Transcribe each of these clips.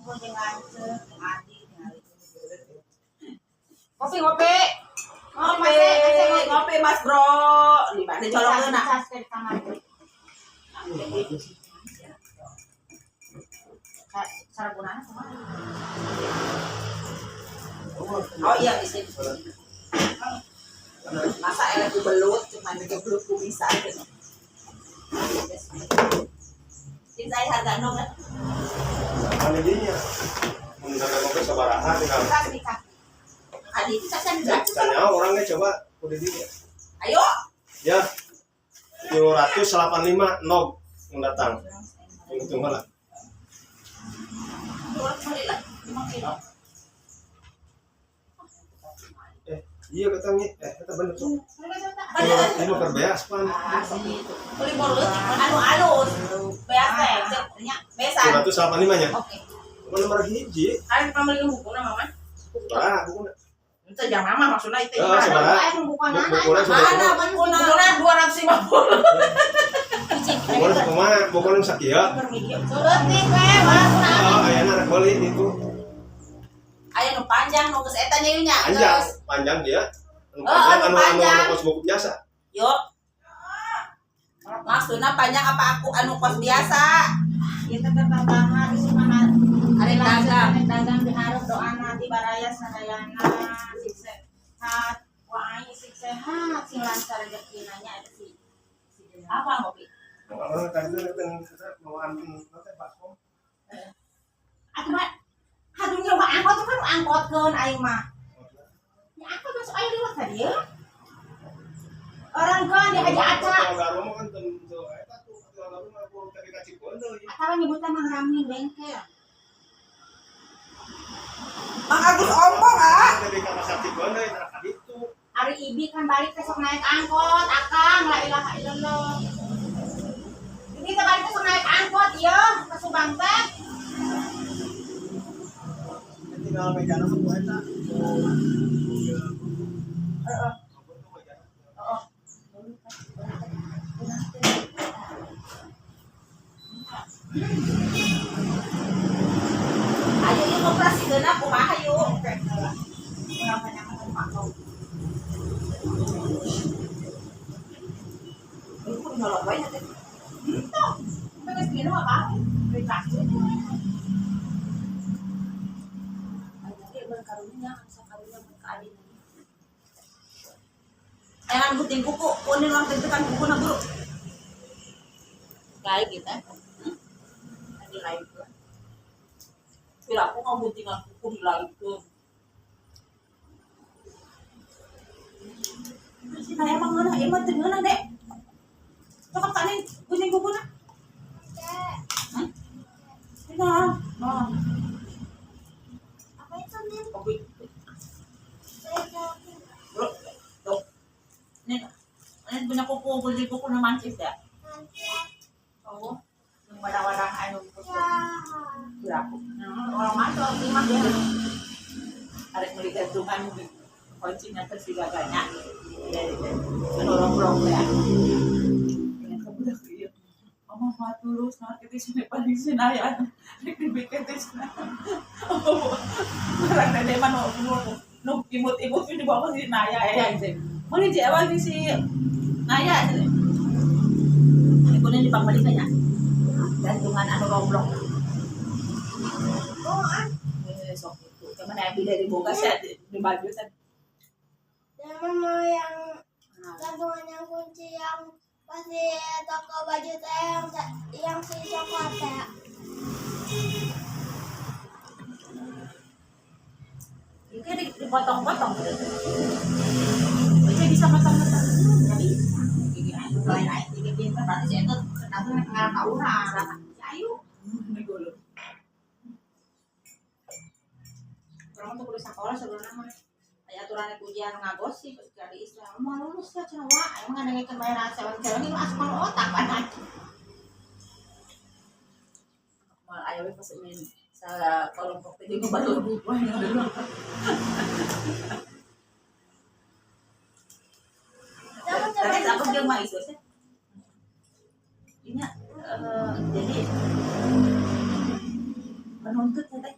Kumpul jeung lanceuk, jeung adik ningali. Kopi ngopi. Ngopi, ngopi Mas Bro. Di mana colongeun? Cas ke kamar. Cara gunanya kumaha? Oh iya, di sini. Masa eleh ku belut, cuman itu belut ku bisa gitu. Ini saya harga nong kan? Mana dinya? Mun harga kopi sabaraha tinggal. Cas nikah. Kali itu saya gratis. Tanya orangnya coba udah dinya. Ayo. Ya. 385 nog yang datang. Yang hitung lah. Beli lah, 5 kilo. Iya katanya, kata bener tuh. Bener. Ini mah kerbeas pan. Ah, segitu. Beli mulut, anu alus. Beas teh, cek nya, besan. 385 nya. Oke. Apa nomor hiji? Kalian pernah beli buku mama? Sabaraha bukuna. Itu jangan mama maksudnya itu. Ah, sabaraha. Bukan Bukuna sudah Mana kumaha? bukuna? Bukuna 250. Bukuna kumaha? Bukuna sakieu. Leutik we, walaupun Oh, ayana rek meuli itu. Aya nu panjang nu geus eta nya nya. Panjang, Geus. panjang dia. Anu Oh, panjang anu anu anu panjang. anu kos buku biasa. Yuk. Maksudnya panjang apa aku anu kos biasa? Ieu teh tambahan di mana Arek dagang. arek dagang diharap doana di baraya sadayana sing sehat, wa ai sing sehat, sing lancar rezekina nya eta si. Apa ngopi? Orang tadi itu kan mau anting teh bakso. Atuh mah aduh nyawa angkot tuh kan angkotkeun aing mah. Ya angkot masuk aya liwat ka dieu. Orang kan di Haji Aca. Kalau Garung mah kan tentu eta tuh kalau Garung mah aku tadi ka Cipeundeuy. Atawa nyebutna Mang Ramin bengkel. Mang Agus ompong ah. Tadi ka pasar Cipeundeuy tara ka ditu. Ari Ibi kan balik teh sok naik angkot, akang la ilaha illallah. Ini teh balik teh sok naik angkot ieu ke Subang teh. Tinggal mejana mah ku eta. Heeh. Heeh. Ayo yuk operasi geuna kumaha yuk. Urang banyak ngomong kau. Ieu kudu nyolok wae nya teh. Henteu. Sampai geus minum apa? Beri kasih. Ayo ge beun karunya asa karunya mun ka adi. Jangan gunting kuku, kuning orang tentukan kuku na buru. Baik gitu. Lagi lain tuh. Bila aku mau guntingan kuku di lain tuh. Si Naya emang ngeunah, ieu mah teu ngeunah, Dek. Cokot ka ning gunting kuku na. Hah? Nah, nah. Apa itu, Nin? Kopi. Bro, tuh. Ini, ini punya kuku, gunting kuku na mancis ya. Oh, yang wadah-wadah anu kuku. Berapa? Orang masuk lima dia. Arek meuli gantungan kuncinya terus digaganya. Ya, ya. Anu robrok ya. Ingat ke budak ieu. Mama mau tulus, nah kita sini paling sinayan. Rek dibikin teh cenah. Barang dede mah nu nu nu imut-imut ini dibawa ke si Naya ya gitu. Mau di awal di si Naya. Ini kuning dipang balik nya. Gantungan anu robrok. Oh, ah. Eh, sok itu. Cuman abi dari boga sih di baju kan. Mama mau yang gantungan yang kunci yang pasti toko baju teh yang si coklat teh. Itu dipotong-potong gitu. Bisa bisa potong-potong. Nggak bisa. Gigi anu Lain lain tiga pinter berarti si itu tapi ngarang ka urang. Si Ayu. Ini gulu. Urang tuh kudu sekolah sebenarnya mah. Aya aturan ujian ngagosip dari Islam. Mau lulus ya cenah wah, emang ngadengkeun bayaran cewek-cewek itu asup otak panan. Mal aya we pas main sa kelompok teh jeung baru buku yang dulu. Tapi aku jeung mah isu sih. Ini jadi menuntut teh.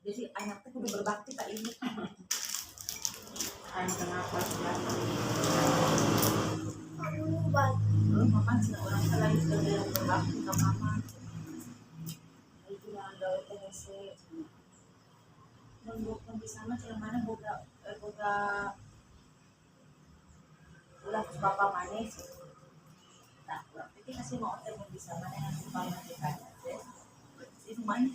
Jadi anak teh kudu berbakti ka ibu. Aing kenapa sih? Kamu bang. Lu mama cenah urang teh lain sebagai yang berbakti ka mama. Itu jangan gawe teh hese. Mun mun bisa mah cenah mana boga boga ulah ku bapak maneh cenah. Nah, urang teh kasih mau teh mun bisa mana yang pamajikan teh. Itu mana?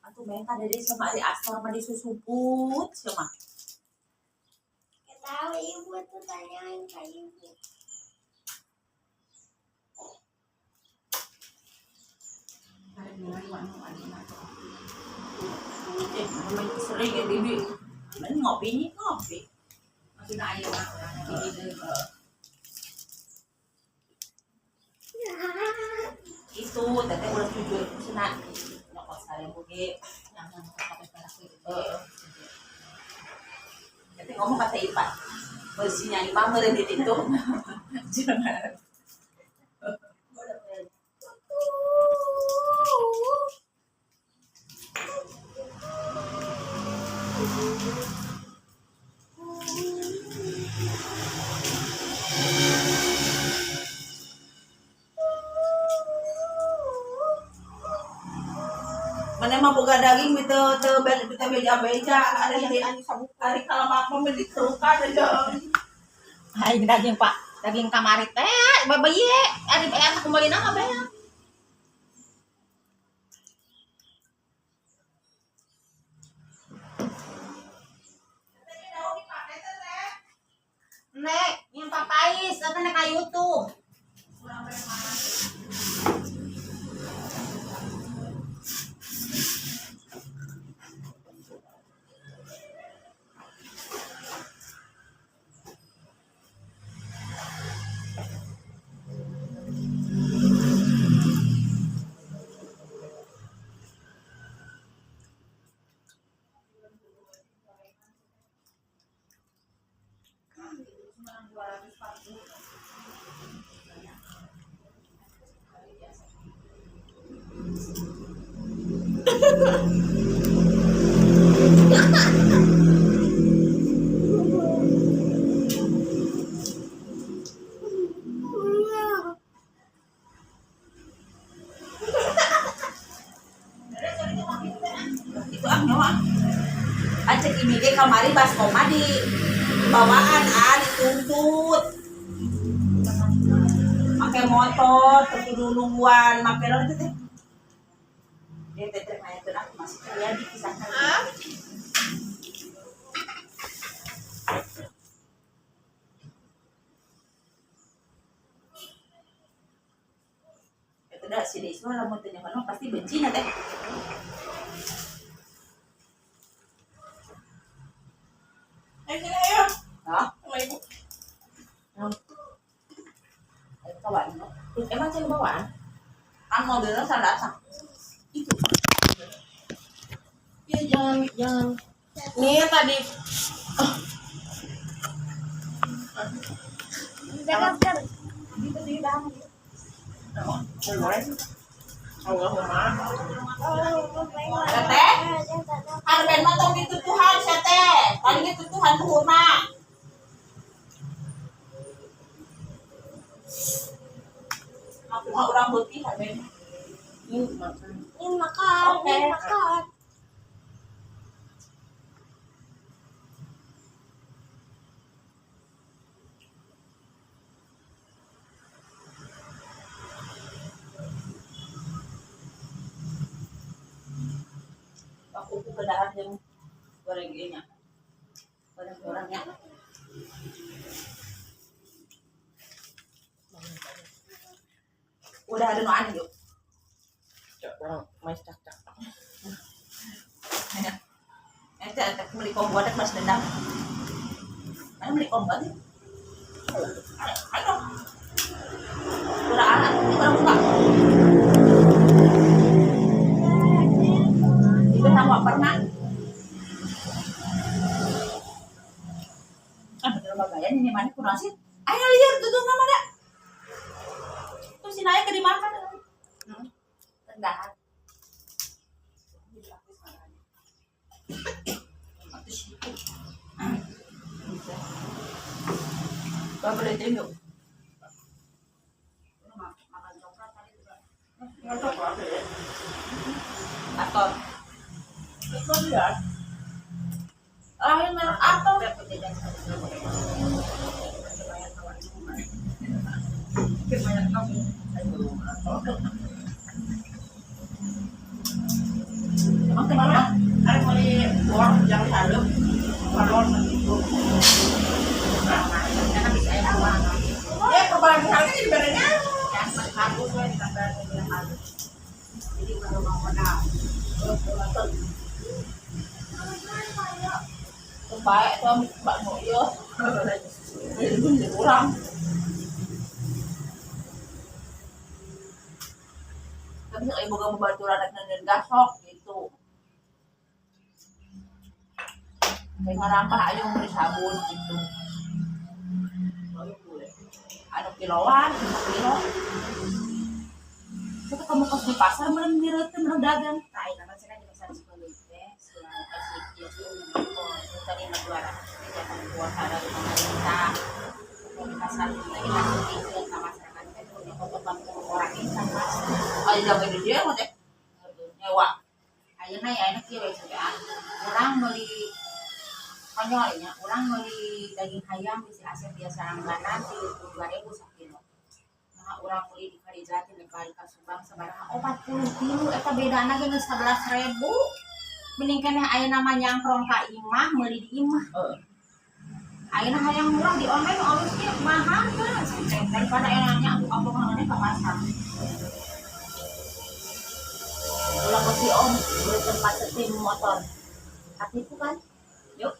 Atuh mereka dari sama ari asor mah disusuput sama. Gak tahu ibu tuh tanyain ke ibu. Arek mulai wanu adina tuh. Eh, memang sering ya bibi. Mana ngopi nih ngopi. Maksudna aya mah urang di dieu. Itu teteh ulah jujur cenah. Nyokot 1000 ge. Jangan sampai perak gitu. Heeh. Teteh ngomong kata Ipa. Bersihnya Ipa meureun di ditu. Jangan. Mana mah boga daging teu teu teu beja-beja ari ari kalau mah dikerukan aja. Aing daging Pak, daging kamari teh, babaye, ari beak kembali nama beak. Nek, yang papais, apa nek ka YouTube. Itu ah nyawa. Acek imi ge kamari baskoma di bawaan ah dituntut. Make motor terus kudu nungguan make naon itu teh. Dia teh teh nanya teh aku masih terjadi kisahnya. Itu dah si Deswa lamun teu nyaho pasti benci na teh. Ayo sini ayo. Hah? Sama ibu. Ayo kawan. Emang cek bawaan? Kan mobilnya salah datang. Itu. Ya jangan jangan. Nih tadi. Jangan kan. Gitu sih bang. Teteh? Harben mah tong ditutuhan sia teh. Tadi ditutuhan luhurna. Aku mah urang beuki harben. Ini makan. Ini makan, Oke. ini makan. Aku ku kedahan jeung goreng ieu nya. Goreng orangnya. Udah ada nu aneh yuk. Cak orang mais cak cak. Eh, teh teh beli kombo ada mas dendam. Mana beli kombo tuh? Ayo. Udah anak, ini orang buka. Itu sama pernah. Ah, bener bagayan ini mana kurang sih? Ayo lihat tutup nama dah. Terus si Naya ke dimakan. Rendahan. Bapak tengok. Makan coklat tadi juga. Nggak coklat ya. Atau Itu lihat. Ah, merek atau Emang kemana? Ada beli uang yang harus balon itu. Karena bisa ya uang. Ya perbandingan harga jadi bedanya. Ya, bagus lah ditambah bilang bagus. Jadi baru mau modal. Baik tuh Mbak Moyo. Ini kurang. Tapi ibu kamu bantu anak dan gasok gitu. Kayak ngarampah ayo beli sabun gitu. Anu kiloan, 5 kilo. Kita kamu kos di pasar meureun mireuteun meureun dagang. Nah, nama saya kan di pasar 10 teh, selain SIG itu tadi mah 200 kuota dari pemerintah. Di pasar kita kasih ke masyarakat teh punya kotoran orang insan mas. Ayo jangan di dia mah teh. Nyewa. Ayeuna ya enak kieu we sampean. Urang meuli konyol nya, urang meuli daging ayam di si Asep biasa langganan 32.000 sakilo. Nah, urang meuli di Kalijati di Kali ka Subang sabaraha 40 kilo eta bedana ge geus 11.000. Mending keneh ayeuna mah nyangkrong ka imah meuli di imah. Heeh. Ayeuna hayang murah di online alus ge mahal kan daripada enaknya aku abongan ka pasar. Ulang ke si Om beli tempat setim motor. Katipu kan? Yuk.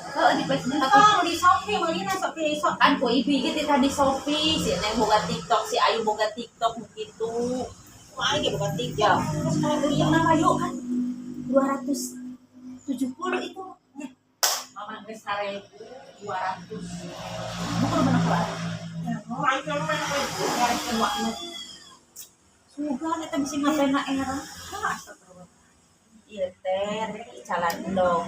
Heeh di Facebook aku Tong di Shopee meulina Shopee sok kan ku ibi gitu tadi Shopee si Neng boga TikTok si Ayu boga TikTok gitu. Wah, ge bukan TikTok. Ya. Terus kalau beli Yang nama yuk kan 270 itu. Mama geus 1.200. Bukan benar kelar. Orang itu memang itu. Sugan eta bisa ngapena era. Hah, astagfirullah. Iya teh, jalan dong.